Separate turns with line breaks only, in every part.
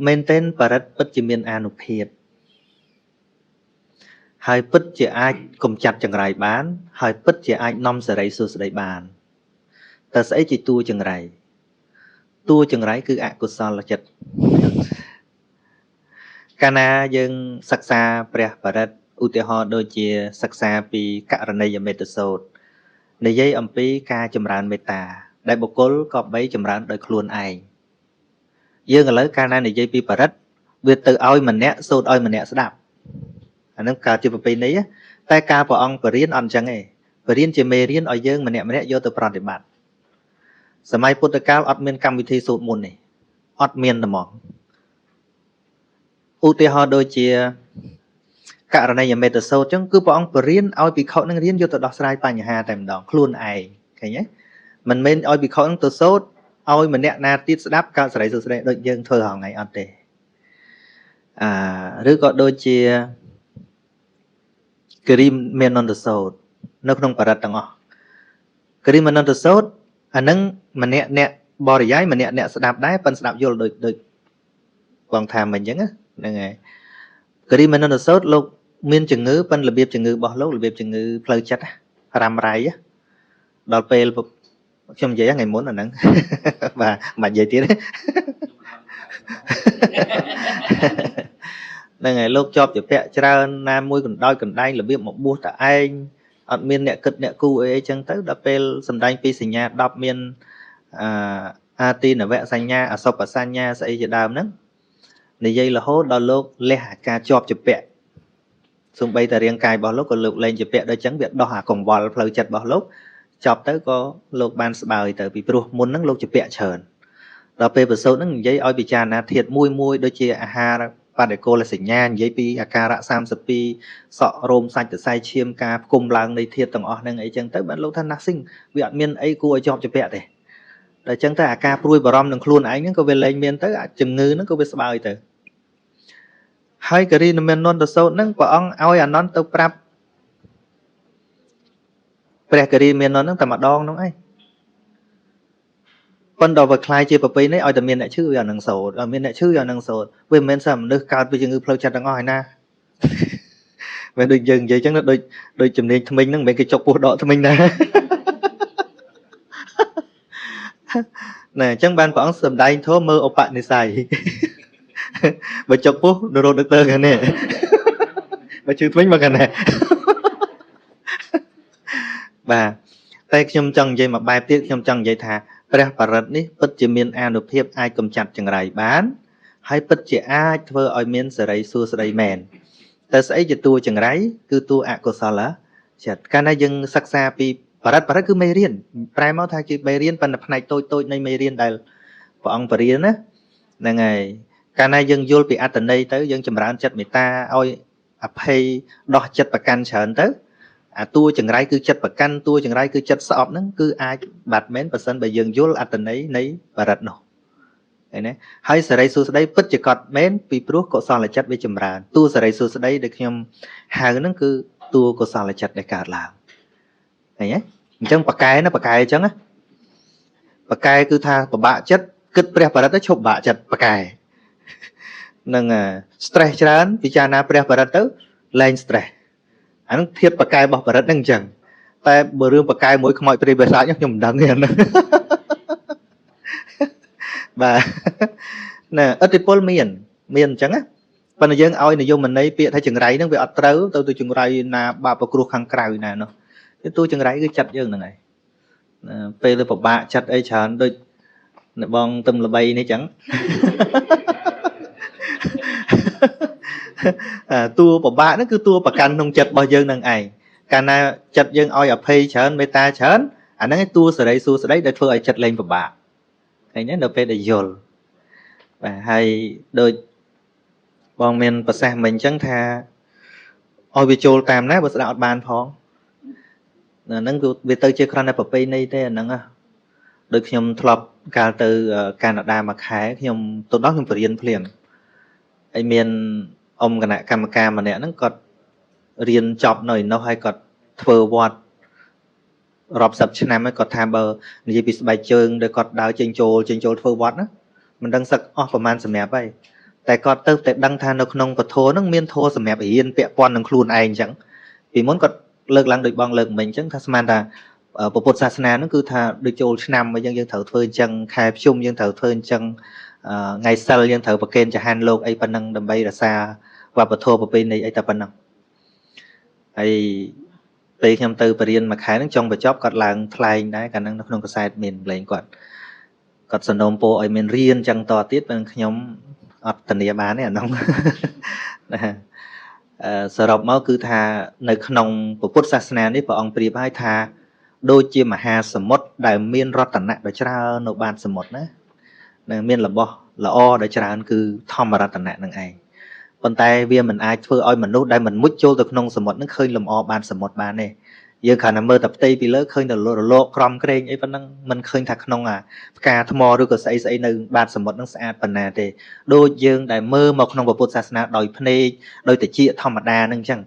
មែនទែនបរិទ្ធពិតជាមានអានុភាពហើយពិតជាអាចកំចាត់ចង្រៃបានហើយពិតជាអាចនាំសេរីសួស្តីបានតើស្អីជាតួចង្រៃតួចង្រៃគឺអកុសលចិត្តកាលណាយើងសិក្សាព្រះបរិត្តឧទាហរណ៍ដូចជាសិក្សាពីករណីយមេត្តសូត្រនិយាយអំពីការចម្រើនមេត្តាដែលបុគ្គលក៏បីចម្រើនដោយខ្លួនឯងយើងឥឡូវកាលណានិយាយពីបរិត្តវាទៅឲ្យម្នាក់សូត្រឲ្យម្នាក់ស្ដាប់អានឹងកើតជាប្រពៃណីតែការព្រះអង្គបរៀនអត់អញ្ចឹងទេបរៀនជាមេរៀនឲ្យយើងម្នាក់ម្នាក់យកទៅប្រតិបត្តិសម័យពុទ្ធកាលអត់មានកម្មវិធីសូត្រមន្តទេអត់មានតែហ្មងឧទាហរណ៍ដូចជាករណីយមេត្តសូត្រអញ្ចឹងគឺព្រះអង្គបរៀនឲ្យភិក្ខុនឹងរៀនយកទៅដោះស្រាយបញ្ហាតែម្ដងខ្លួនឯងឃើញទេមិនមែនឲ្យភិក្ខុនឹងទៅសូត្រឲ្យម្នាក់ណាទៀតស្ដាប់កើតសេរីសួស្តីដូចយើងធ្វើរាល់ថ្ងៃអត់ទេឬក៏ដូចជាគិរីមាននន្តសូត្រនៅក្នុងបរិត្តទាំងអស់គិរីមាននន្តសូត្រអានឹងម្នាក់អ្នកបរិយាយម្នាក់អ្នកស្ដាប់ដែរប៉ិនស្ដាប់យល់ដូចដូចបងថាមិញអញ្ចឹងហ្នឹងហើយគិរីមាននន្តសូត្រលោកមានជំងឺប៉ិនរបៀបជំងឺរបស់លោករបៀបជំងឺផ្លូវចិត្តរ៉ាំរ៉ៃដល់ពេលខ្ញុំនិយាយថ្ងៃមុនអាហ្នឹងបាទមិននិយាយទៀតហ្នឹងហើយលោកជាប់ជាពាក់ច្រើនណាមួយកណ្ដោចកណ្ដែងរបៀបមកបួសតែឯងអត់មានអ្នកគិតអ្នកគូអីអីចឹងទៅដល់ពេលសម្ដែងពីសញ្ញា10មានអាទីនវសញ្ញាអសុបសញ្ញាស្អីជាដើមហ្នឹងនិយាយរហូតដល់លោកលះអាការជាប់ជាពាក់សំបីតែរាងកាយរបស់លោកក៏លោកលែងជាពាក់ដូចចឹងវាដោះអាកង្វល់ផ្លូវចិត្តរបស់លោកចប់ទៅក៏លោកបានស្បើយទៅពីព្រោះមុនហ្នឹងលោកជាពាក់ច្រើនដល់ពេលប្រសូតហ្នឹងនិយាយឲ្យពិចារណាធាតុមួយមួយដូចជាអាហារបដិកូលសញ្ញានិយាយពីអាការៈ32សក់រោមសាច់សរសៃឈាមការផ្គុំឡើងនៃធាតុទាំងអស់ហ្នឹងអីចឹងទៅបានលោកថា nothing វាអត់មានអីគួរឲ្យជាប់ជាពាក់ទេដល់ចឹងទៅអាការព្រួយបារម្ភនឹងខ្លួនឯងហ្នឹងក៏វាលែងមានទៅជំងឺហ្នឹងក៏វាស្បើយទៅហើយគិរីនមាននន្តសោតហ្នឹងព្រះអង្គឲ្យអានន្ទទៅប្រាប់ព្រះគិរីមាននន្តហ្នឹងតែម្ដងហ្នឹងឯងប៉ុន្តែបើខ្លាយជាប្រពៃនេះឲ្យតែមានអ្នកឈឺវាអានឹងសូត្រឲ្យមានអ្នកឈឺវាអានឹងសូត្រវាមិនមែនសើមនុស្សកើតពីជំងឺផ្លូវចិត្តទាំងអស់ឯណាមិនដូចយើងនិយាយចឹងដូចដូចជំនាញថ្មិញហ្នឹងមិនមែនគេចុកពោះដកថ្មិញណាណែអញ្ចឹងបានព្រះអង្គសម្ដែងធម៌មើលឧបនិស្ស័យបើចុកពោះនរោដុកទ័រខាងនេះបើឈឺថ្មិញមកខាងនេះបាទតែខ្ញុំចង់និយាយមួយបែបទៀតខ្ញុំចង់និយាយថាព្រះបរិត្តនេះពិតជាមានអានុភាពអាចកម្ចាត់ចង្រៃបានហើយពិតជាអាចធ្វើឲ្យមានសេរីសួស្តីមែនតែស្អីជាតួចង្រៃគឺតួអកុសលចិត្តកាលណាយើងសិក្សាពីបរិត្តបរិត្តគឺមេរៀនប្រែមកថាជាមេរៀនប៉ុន្តែផ្នែកតូចតូចនៃមេរៀនដែលព្រះអង្គបរៀនណាហ្នឹងហើយកាលណាយើងយល់ពីអត្ថន័យទៅយើងចម្រើនចិត្តមេត្តាឲ្យអភ័យដោះចិត្តប្រកាន់ច្រើនទៅអាតួចង្រៃគឺចិត្តប្រកាន់តួចង្រៃគឺចិត្តស្អប់ហ្នឹងគឺអាចបាត់មែនបើសិនបើយើងយល់អត្ថន័យនៃបរិត្តនោះឃើញទេហើយសេរីសួស្តីពិតជាកត់មែនពីព្រោះកុសលចិត្តវាចម្រើនតួសេរីសួស្តីដែលខ្ញុំហៅហ្នឹងគឺតួកុសលចិត្តដែលកើតឡើងឃើញទេអញ្ចឹងបកែណាបកែអញ្ចឹងណាបកែគឺថាពិបាកចិត្តគិតព្រះបរិត្តទៅឈប់ពិបាកចិត្តបកែនឹង stress ច្រើនពិចារណាព្រះបរិត្តទៅលែង stress អានឹងធៀបបកែរបស់បរិត្តហ្នឹងអញ្ចឹងតែបើរឿងបកែមួយខ្មោចព្រាយបិសាចខ្ញុំមិនដឹងទេអាហ្នឹងបាទណែឥទ្ធិពលមានអញ្ចឹងណាប៉ុន្តែយើងឲ្យនិយមន័យពាក្យថាចង្រៃហ្នឹងវាអត់ត្រូវទៅចង្រៃណាបាបប្រគ្រោះខាងក្រៅណានោះគឺតួចង្រៃគឺចិត្តយើងហ្នឹងឯងពេលទៅពិបាកចិត្តអីច្រើនដូចអ្នកបងទឹមល្បីនេះអញ្ចឹងតួពិបាកហ្នឹងគឺតួប្រកាន់ក្នុងចិត្តរបស់យើងនឹងឯងកាលណាចិត្តយើងឲ្យអភ័យច្រើនមេត្តាច្រើនអាហ្នឹងឯងតួសេរីសួស្តីដែលធ្វើឲ្យចិត្តលែងពិបាកឃើញទេនៅពេលដែលយល់បាទហើយដូចបងមានប្រសាសន៍មិញអញ្ចឹងថាឲ្យវាចូលតាមណាបើស្ដាប់អត់បានផងហ្នឹងគឺវាទៅជាគ្រាន់តែប្រពៃណីទេអាហ្នឹងណាដូចខ្ញុំធ្លាប់កាលទៅកាណាដាមួយខែខ្ញុំទៅដល់ខ្ញុំបរៀនភ្លាមហើយមានអមគណៈកម្មការម្នាក់ហ្នឹងគាត់រៀនចប់នៅឯនោះហើយគាត់ធ្វើវត្តរាប់សិបឆ្នាំហើយគាត់ថាបើនិយាយពីស្បែកជើងដែលគាត់ដើរចេញចូលធ្វើវត្តណា មិនដឹងសឹកអស់ប្រហែលសម្រាប់ហើយតែគាត់ទៅតែដឹងថានៅក្នុងពធហ្នឹងមានធម៌សម្រាប់រៀនពាក់ព័ន្ធនឹងខ្លួនឯងអញ្ចឹងពីមុនគាត់លើកឡើងដូចបងលើកមិញអញ្ចឹងថាស្មានថាពុទ្ធសាសនាហ្នឹងគឺថាដូចចូលឆ្នាំអីចឹងយើងត្រូវធ្វើអញ្ចឹងខែភ្ជុំយើងត្រូវធ្វើអញ្ចឹងថ្ងៃសិលយើងត្រូវប្រគេនចហានលោកអីប៉ុណ្ណឹងដើម្បីរក្សាវប្បធម៌ប្រពៃណីអីតែប៉ុណ្ណឹងហើយពេលខ្ញុំទៅបរៀនមួយខែហ្នឹងចុងបញ្ចប់គាត់ឡើងថ្លែងដែរកាលហ្នឹងនៅក្នុងកាសែតមានប្លែងគាត់គាត់សនំពោឲ្យមានរៀនចឹងតទៀតប៉ុន្តែខ្ញុំអត់ធានាបានទេអានោះណាសរុបមកគឺថានៅក្នុងពុទ្ធសាសនានេះព្រះអង្គប្រៀបឲ្យថាដូចជាមហាសមុទ្រដែលមានរតនៈដ៏ច្រើននៅបាតសមុទ្រណានឹងមានរបស់ល្អដ៏ច្រើនគឺធម្មរតនៈនឹងឯងប៉ុន្តែវាមិនអាចធ្វើឲ្យមនុស្សដែលមិនមុជចូលទៅក្នុងសមុទ្រនឹងឃើញលំអបានសមុទ្របានទេយើងគ្រាន់តែមើលតែផ្ទៃពីលើឃើញតែរលកក្រំក្រែងអីប៉ុណ្ណឹងមិនឃើញថាក្នុងអាផ្កាថ្មឬក៏ស្អីស្អីនៅបាតសមុទ្រនឹងស្អាតប៉ុណ្ណាទេដូចយើងដែលមើលមកក្នុងពុទ្ធសាសនាដោយភ្នែកដោយតិចធម្មតានឹងអញ្ចឹង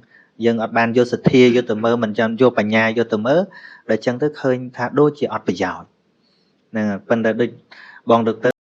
យើងអត់បានយកសទ្ធាយកទៅមើលមិនចាំយកបញ្ញាយកទៅមើលដល់អញ្ចឹងទៅឃើញថាដូចជាអត់ប្រយោជន៍ហ្នឹងប៉ុន្តែដូចបងដុកទ័រ